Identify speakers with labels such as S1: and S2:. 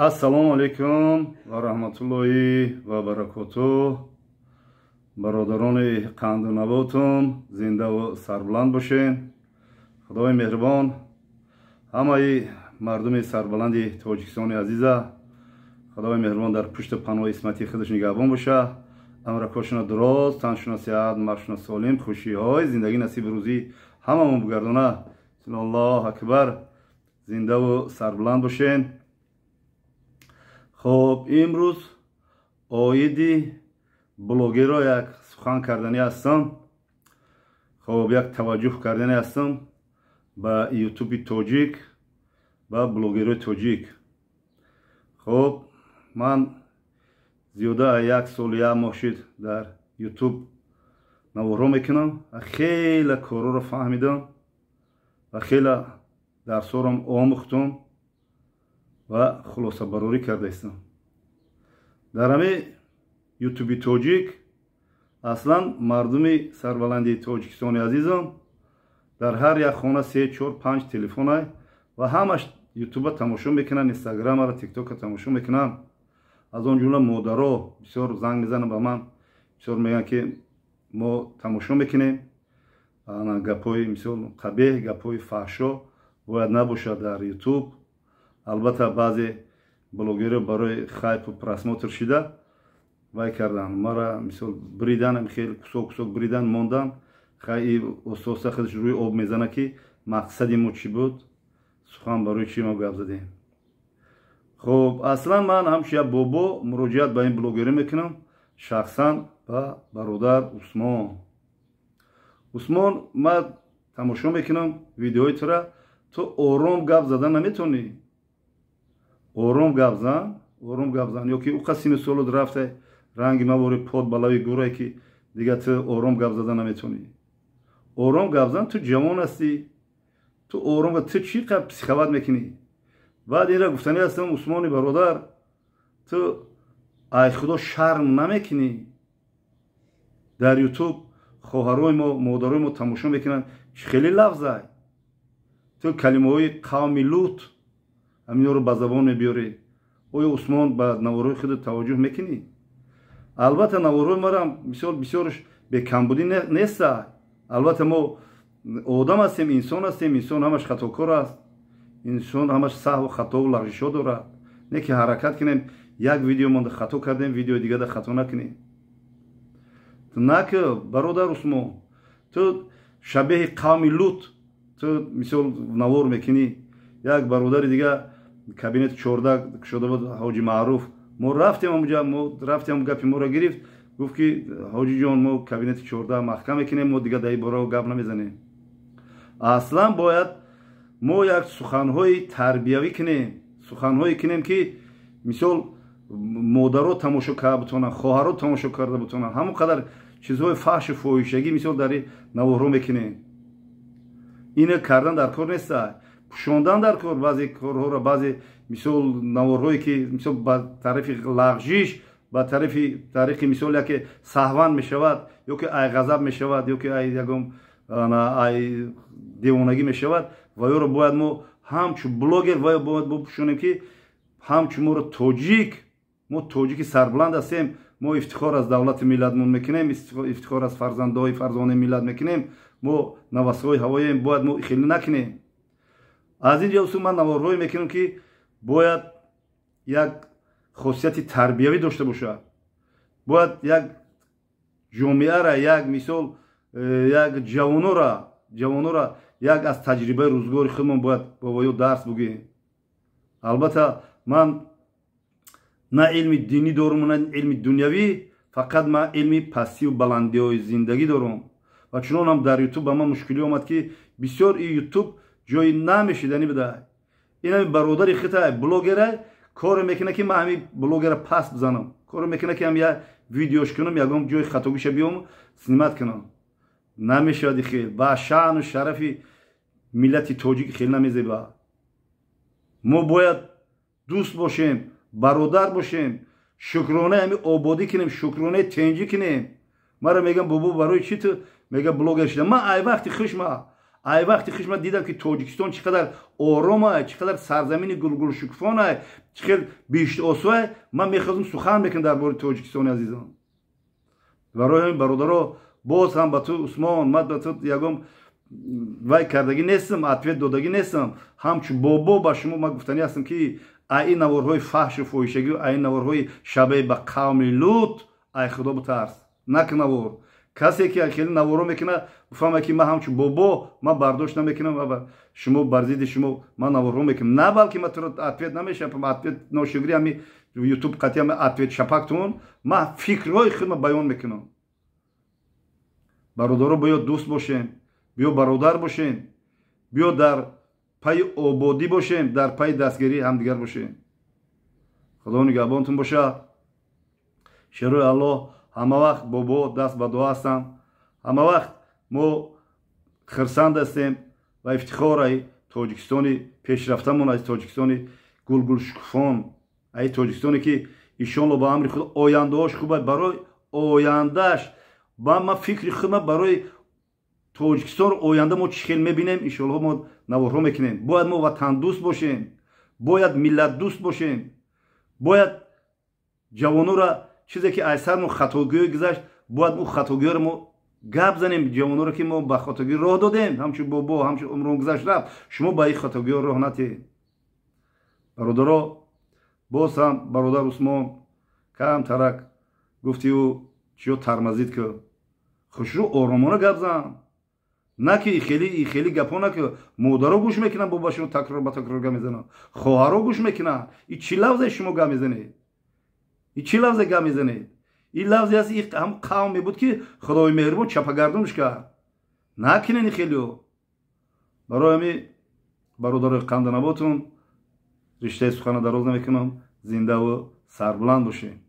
S1: Ассалому алайкум ва раҳматуллоҳи ва баракоту. Бародарони қанду наботум, зиндаву сарбаланд бошен. Худои меҳрубон ҳамаи мардуми сарбаланди Тоҷикистони азиза, Худои меҳрубон дар пушту паноҳи исмати худаш нигаҳбон боша. Амракошона дуроз, таншона сиҳат, маршона солим, хушиҳои зиндагӣ насиби рӯзӣ ҳамамон бугардона. Аллоҳ акбар. Зиндаву сарбаланд бошен. Хоб, имрӯз оиди блогерро як сухан карданӣ ҳастам. Хоб, як таваҷҷӯҳ карданӣ ҳастам ба Ютуби тоҷик, ба блогерҳои тоҷик. Хоб, ман зиёда як солу як моҳ шуд дар Ютуб наворҳо мекунам ва хеле корҳоро фаҳмидам ва хеле дарсҳоро омӯхтам ва хулосабарорӣ кардаистам. Дар ҳамин Ютуби тоҷик аслан мардуми сарбаланди Тоҷикистони азизам дар ҳар як хона се, чор, панҷ телефонай ва ҳамаш Ютуба тамошо мекунанд, Инстаграмаро, Тиктока тамошо мекунанд. Аз он ҷумла модаро бисёр занг мезананд ба ман, бисёр мегӯянд, ки мо тамошо мекунем. Гапҳои, мисол, қабеҳ, гапҳои фаҳшо бояд набошад дар Ютуб. Албатта, баъзе блогерҳо барои хайпу просмотр шида вай кардан, мара, мисол, бридан, хеле кусок кусок бридан мондан. Хай, оста худаш рӯи об мезана, ки мақсади мо чӣ буд, сухан барои чӣ мо гап задем. Хуб, аслан ман ҳамчун як бобо муроҷиат ба ин блогерӣ мекунам, шахсан ба бародар Усмон. Усмон, ман тамошо мекунам видеои тура, ту ором гап зада наметавонӣ. Ором гап зан, ором гап зан. Ё ки ӯ қасими солот рафта, ранги мавори под балави гурае, ки дига ту ором гап зада наметавонӣ. Ором гап зан, ту ҷавон ҳастӣ, ту ором, ту чӣ қадр психовать мекунӣ? Баъд инра гуфтанӣ ҳастам: Усмони бародар, ту ай Худо шарм намекунӣ? Дар Ютуб хоҳарои мо, модарои мо тамошо мекунанд. Хеле лафзай, ту калимаҳои қавми Лут ҳаминҳоро ба забон мебиёрӣ. Оё, Усмон, ба наворҳои худат таваҷҷӯҳ мекунӣ? Албатта, наворҳои марам, мисол, бисёрш бекамбудӣ неста. Албатта, мо одам ҳастем, инсон ҳастем, инсон ҳамаш хатокор аст, инсон ҳамаш саҳву хатову лағжишҳо дорад. Не ки ҳаракат кунем, як видео монда хато кардем, видеои дигада хато накунем. Наки, бародар Усмон, ту шабеҳи қавми Лут, ту, мисол, навор мекунӣ. Як бародари дига кабинети 14 кушода буд, Ҳоҷи Маъруф. Мо рафтем ҳамуҷа, мо рафтем, гапи моро гирифт, гуфт, ки ҳоҷиҷон, мо кабинети 14 маҳкам мекунем, мо дига дар ин бора гап намезанем. Аслан бояд мо як суханҳои тарбиявӣ кунем, суханҳое кунем, ки, мисол, модаро тамошо карда бутонанд, хоҳаро тамошо карда бутонанд. Ҳамон қадар чизҳои фаҳшу фоҳишагӣ, мисол, дар наворҳо мекунем. Ина кардан дар кор неста, пӯшондан дар кор баъзе корҳоро, баъзе, мисол, наворҳое, ки, мисол, ба тарафи лағжиш, ба тарафи тариқи, мисол, яке саҳван мешавад, ё ки ай ғазаб мешавад, ё ки ай ягон ай девонагӣ мешавад, ва ёро бояд мо ҳамчун блогер ва бояд мо пӯшонем, ки ҳамчун моро тоҷик, мо тоҷики сарбаланд ҳастем, мо ифтихор аз давлати миллатмон мекунем, ифтихор аз фарзандҳои фарзонаи миллат мекунем, мо навасҳои ҳавоем, бояд мо хеле накунем. Аз ин ҷо ман наворҳое мекунам, ки бояд як хосияти тарбиявӣ дошта бошад, бояд як ҷомеара, як, мисол, як ҷавонора як аз таҷрибаи рӯзгори худмон бояд ба воё дарс бугӯем. Албатта, ман на илми динӣ дорум, на илми дунявӣ, фақат ман илми пастию баландиҳои зиндагӣ дорум. Ва чунонам дар Ютуб ба ман мушкилӣ омад, ки бисёр и Ютуб ҷои намешиданӣ буда. Инами бародари хитай блогера коре мекунад, ки ман ҳами блогера паст бизанам, коре мекунад, ки ҳам як видеош кунам, ягон ҷои хатогиша биём, снимать кунам. Намешавад хел, ба шаъну шарафи миллати тоҷик хел намезеба. Мо бояд дӯст бошем, бародар бошем, шукронаи ҳами ободӣ кунем, шукронаи тенҷӣ кунем. Мара мегам: «Бобо, барои чӣ ту, мега, блогер шуда?» Ман ай вақти хушма Ай вақти хиш ман дидам, ки Тоҷикистон чӣ қадар оромай, чӣ қадар сарзамини гулгулшукуфонай, чӣ хел биҳиштосӯай. Ман мехозам сухан мекунам дар бораи Тоҷикистони азизон. Барои ҳамин, бародаро, боз ҳам ба ту, Усмон, ман ба ту ягон вай кардагӣ нестам, ответ додагӣ нестам. Ҳамчун бобо ба шумо ман гуфтанӣ ҳастам, ки ай ин наворҳои фаҳшу фоҳишагӣ, ай ин наворҳои шабеҳи ба қавми Лут, ай Худо битарс, накун навор. Касе ки хеле наворо мекунад, бифаҳмад, ки ман ҳамчун бобо ман бардошт намекунам ва шумо бар зидди шумо ман наворҳо мекунам. На, балки ман туро ответ намешавам, ответ ношукрӣ, ҳами Ютуб қатъи ҳами ответ шапактун. Ман фикрҳои худро баён мекунам. Бародаро, биё дӯст бошем, биё бародар бошем, биё дар пайи ободӣ бошем, дар пайи дастгирии ҳамдигар бошем. Худо нигаҳбонтун бошад. Шерои Аллоҳ, ҳама вақт бобо даст ба дуо ҳастам. Ҳама вақт мо хирсанд ҳастем ва ифтихор ай Тоҷикистони пешрафтамон, аз Тоҷикистони гулгулшукуфон, ай Тоҷикистоне, ки иншоалло ба амри Худо ояндаҳош хуб. Барои ояндааш ман фикри худма барои Тоҷикистон оянда мо чӣ хел мебинем, иншоалло мо наворҳо мекунем. Бояд мо ватандӯст бошем, бояд миллатдӯст бошем, бояд ҷавонора чизе ки ай сар мо хатогиҳо гузашт, бояд ӯ хатогиҳоро мо гап занем ҷавонора, ки мо ба хатогӣ роҳ додем. Ҳамчун бобо, ҳамчун умрон гузашт, рафт, шумо ба ин хатогиҳо роҳ натиҳед. Бародаро, боз ҳам бародар Усмон кам тарак гуфти, ӯ чиё тормозить ки хушрӯ, оромона гап зан, на ки хеле хеле гапҳо, на ки модаро гӯш мекунанд, бо ба шумо такрор ба такрор гап мезананд, хоҳаро гӯш мекунанд. И чӣ лавзе шумо гап мезанед? И чӣ лавзе гап мезанед? Ин лавзе аст, ҳам қавме буд, ки Худои меҳрубон чапагардонш кард. Накунени хелио. Барои ҳами, бародарои қанданаботун, риштаи сухана дароз намекунам. Зиндаву сарбуланд бошем.